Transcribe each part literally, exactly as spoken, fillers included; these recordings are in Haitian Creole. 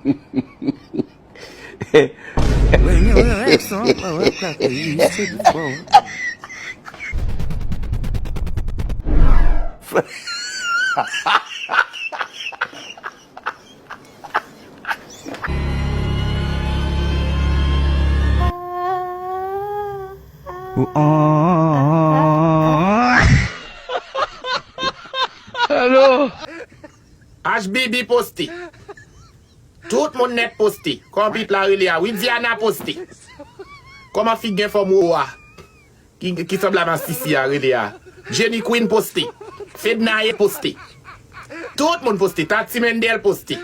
When you were X on my website, you used to before. Hello. H B B poste. Tout moun nèt poste. Kòman pitit la rele a? Widiana poste. Kòman fi k gen fòm ou a? Ki, ki sanble a Masisi a rele a? Jenny Queen poste. Fednaye poste. Tout moun poste. Tati Mendel poste.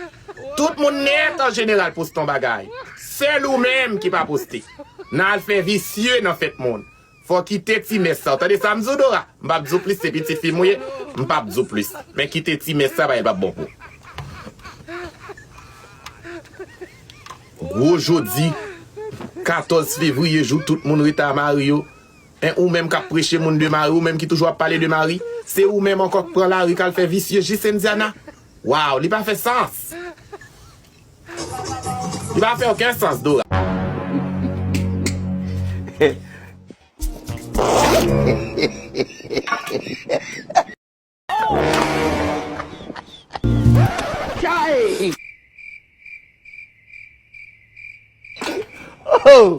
Tout moun nèt an jeneral poste yon bagay. Sèl ou menm ki pa poste. Nan al fè visye nan fèt moun. Fò w kite ti mès sa. Ou tande sa m di w, Dora? M p ap di w plis, se pitit fi m ou ye. M p ap di w plis. Men kite ti mès sa, bagay p ap bon pou ou. Gwo jodi, katòz fevriye, jou tout moun rete a mari yo. En, ou menm k ap preche moun de mari, ou menm ki toujou ap pale de mari, se ou menm ankò k pran lari k al fè visye jis Indiana. Waw, li pa fè sans. Li pa fè okenn sans, Dora. Chay! Oh!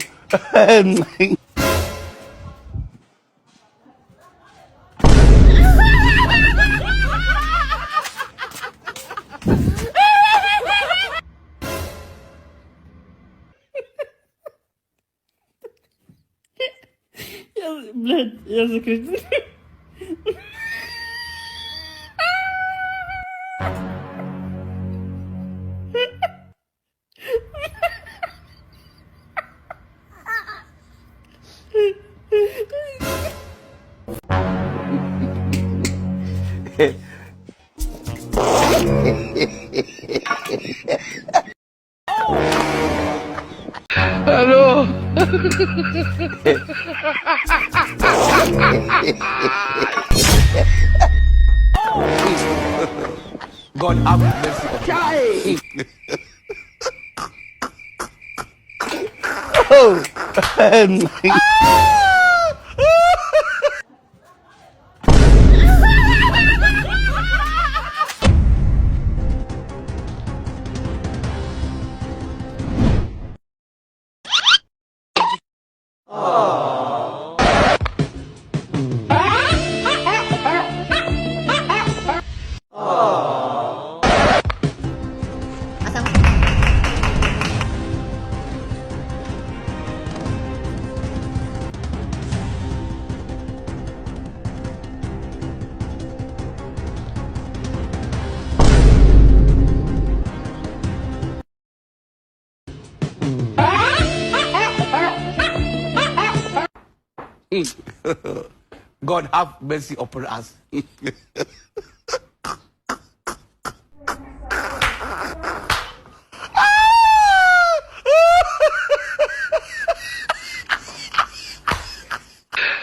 Jezi, Jezi Kris. Alo! God have mercy upon us. Oh! God have mercy upon us.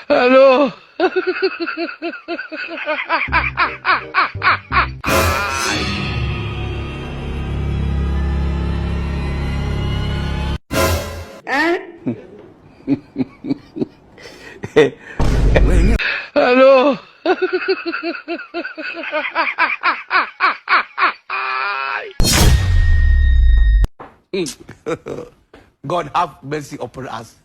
Alo! Hein? Alo! God have mercy upon us.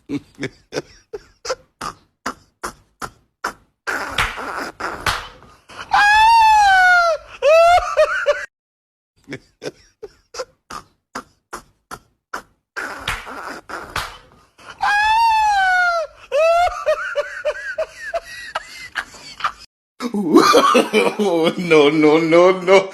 No, no, no, no.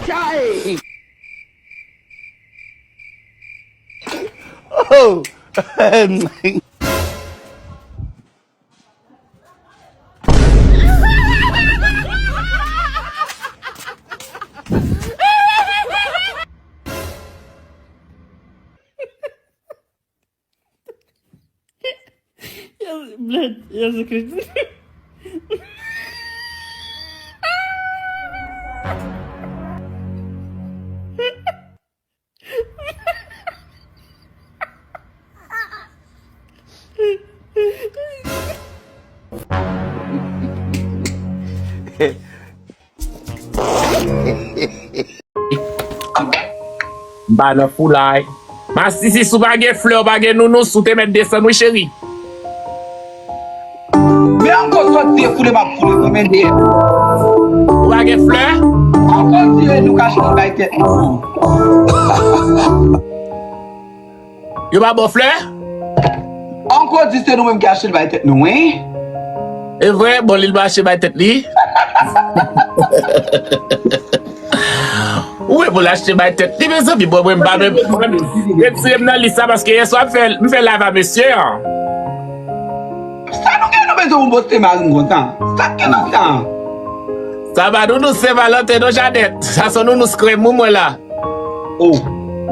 Chay! Oh! Blèd, Jezi Kris. M pa nan foulay. Masisi, si w pa gen flè, w pa gen nounous, ou te mèt desann wi, cheri. Men ankò sòt defoule m ap foule mwen men deyè. Ou pa gen flè? Ankò di nou ka chèche bay tèt nou. Yo pa ba w flè? Ankò di se nou menm ki achte l bay tèt nou, wi. E vre? Bon, li l pa achte bay tèt li. Ou e pou l achte bay tèt li, mezanmi, bon, mwen m pa menm. Retire m nan lis la paske yèswa m fè, m fè live a mesye an. Sa nou gen nou bezwen pou poste mari m konsa? Sa k gen nan sa? Sa pa nounous Sen Valanten non, Janèt. Sa se nounous krèm ou mwen la. Oh.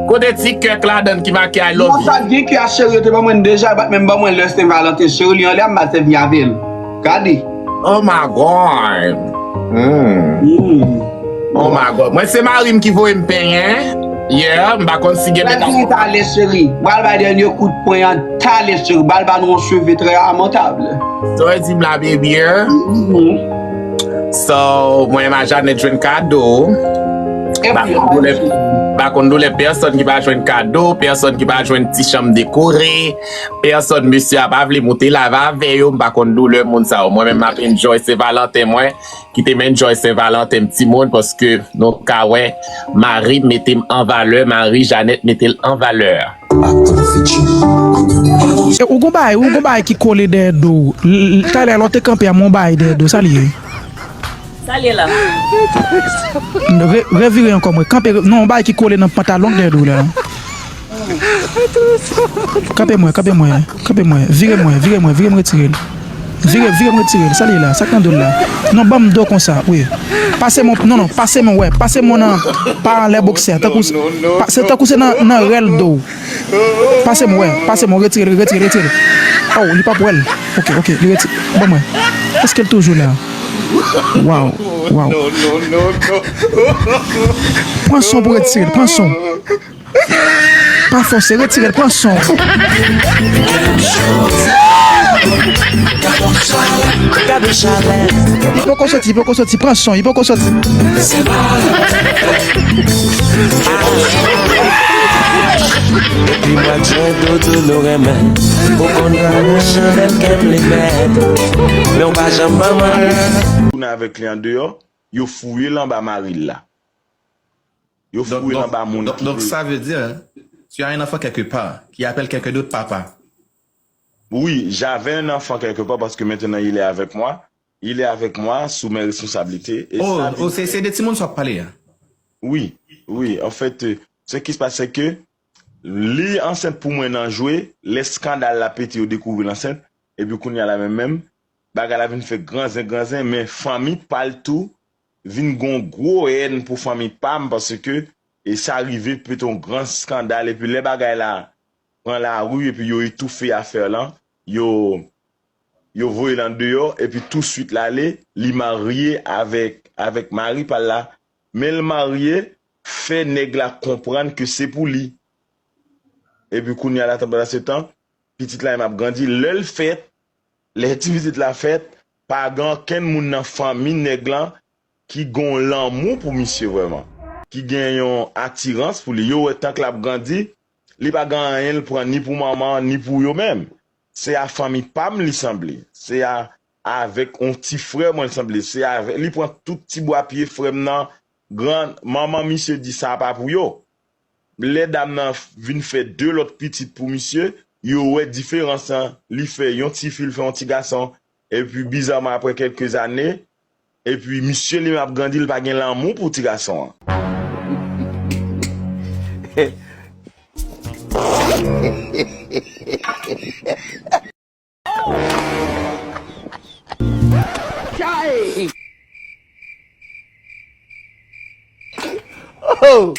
Kote ti kèk ladann ki make I love Mwen you? Sa gen ki a cheri te ban mwen deja, bat menm ban mwen lè Sen Valanten. Cheri li anlè a, m pa sèvi avè l. Gade. Oh my God. Hmm. Hmm. Oh my God. Mwen se mari m ki voye m penyen. Yeah, m pa konn si gen Pral medam. Fini talè cheri. Pral bay dènye kout pwen an talè cheri. Pral ba nou yon cheve trè lamantab. Sa w di m la, baby? Mhm. So, mwen m a Janèt jwenn kado. Epi, Pa konn doulè, pa konn doulè pèsonn ki pa jwenn kado, pèsonn ki pa jwenn ti chanm dekore, pèsonn mesye a pa vle moute live avè yo, m pa konn doulè moun sa yo. Mwen menm m ap enjoy Sen Valanten mwen, kite m enjoy Sen Valanten m timoun, paske nou ka wè mari m mete m an valè, mari Janèt mete l an valè. E ou gon bagay, ou gon bagay ki kole dèyè do w. L- l- Talè lè w te kanpe a, men yon bagay dèyè do w, sa li ye? Sa l ye la? Re- Revire ankò mwen. Kanpe, non, yon bagay ki kole nan pantalon dèyè do w la. Kanpe mwen, kanpe mwen, kanpe mwen. Vire mwen, vire mwen, vire mwen retire l. Vire, vire mwen retire l. Sa li ye la? Sa k nan do l la? Non, ban m do konsa, wi. Pase mwen, non, non, pase mwen, wè. Pase mwen nan, pa anlè boksè. Tankou, pa- se tankou se nan, nan rèl do w. Pase m, wè, pase m, retire l, retire l, retire l. Oh, li p ap wè l. Ok, ok, li retire. Ban mwen. Èske l toujou la? Waw, waw. Pran son pou retire l, pran son. Pa fòse, retire l, pran son. Li poko soti, li poko soti, pran son, li poko soti. Depi mwa jen toutou nou renmen. Ou konn pa nan chanèl kè m li mèt. Men w pa janm ban mwen. Tounen avèk li andeyò, yo fouye l anba mari l la. Yo Donc, fouye l donc, anba moun donc, ki donc, te- ça veut dire, tu as un enfant quelque part qui appelle quelqu'un d'autre papa. Oui, j'avais un enfant quelque part parce que maintenant il est avec moi. Il est avec moi sous mes responsabilités. Et Oh, ça, oh, c'est c'est des timoun sa w ap pale a. Oui, oui. En fait, euh, ce qui se passe, c'est que li ansent pou mwen nan jwe, lè skandal la pete, yo dekouvri l ansent, epi kounye a la menm menm, bagay la vin fè granzen, granzen, men fanmi pa l tou vin gon gwo èn pou fanmi pa m, paske e sa rive pete yon gran skandal, epi lè bagay la pran lari, epi yo etoufe afè lan, yo, yo voye l andeyò, epi touswit l ale, li marye avèk, avèk mari pa l la, men l marye, fè nèg la konprann ke se pou li. Epi kounye a la, pandan se tan, pitit la menm ap grandi, lè l fèt, lè ti pitit la fèt, pa gen okenn moun nan fanmi nèg lan ki gen yon lanmou pou misye vrèman, ki gen yon atirans pou li. Yo wè tank l ap grandi, li pa gen anyen l pran ni pou manman an, ni pou yo menm. Se a fanmi pa m li sanble. Se a, avèk yon ti frè mwen l sanble. Se avèk, li pran tout ti bwa pye frè m nan, gran, manman misye di sa pa pou yo. Lè dam nan vin fè de lòt pitit pou misye, yo wè diferans lan, li fè yon tifi, l fè yon ti gason, epi bizarman, apre kèlke zane, epi misye li menm ap grandi, li pa gen lanmou pou ti gason an. Oh!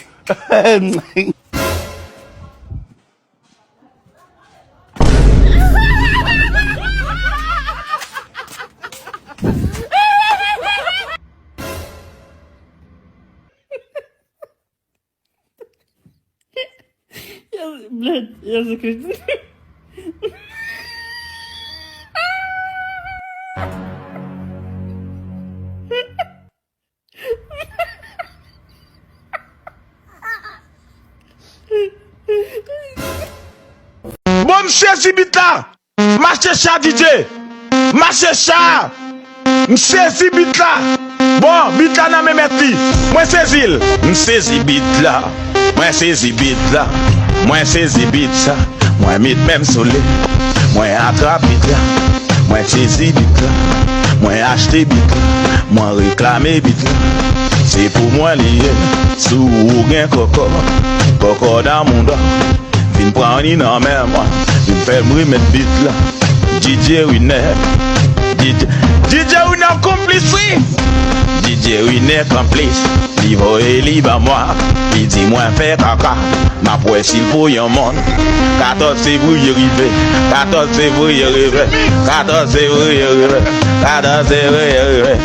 Jezi Kris. Bon, m sezi bit la. Mache cha D J. Mache cha. M sezi bit la. Bon, bit la nan men mèt li. Mwen sezi l. M sezi bit la. Mwen sezi bit la. Mwen sezi bit sa. Mwen met men m sou li. Mwen atrap bit la. Mwen sezi bit la. Mwen achte bit la. Mwen reklame bit la. Se pou mwen li ye. Si w gen kòkò, kòkò nan mouda. Vin pran li nan men mwen. Vin fè m remèt bit la. D J Winner. D J, D J Winner konplis, wi. D J Winner konplis. Li voye li ban mwen. Li di mwen fè kaka. M ap wè si l pou yon moun. Katòz fevriye rive. Katòz fevriye rive. Katòz fevriye rive. Katòz fevriye rive.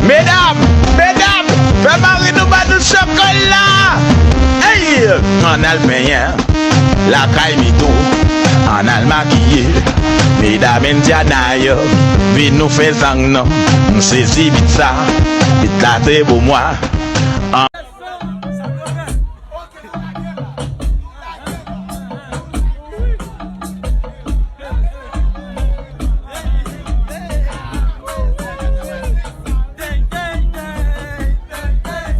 Medam, medam, fè mari nou ba nou chokola. Ey, ann al benyen. Lakay Mito, ann al makiye. Medam Indiana yo, vin nou fè zang non. M sezi bit sa, bit la se pou mwen.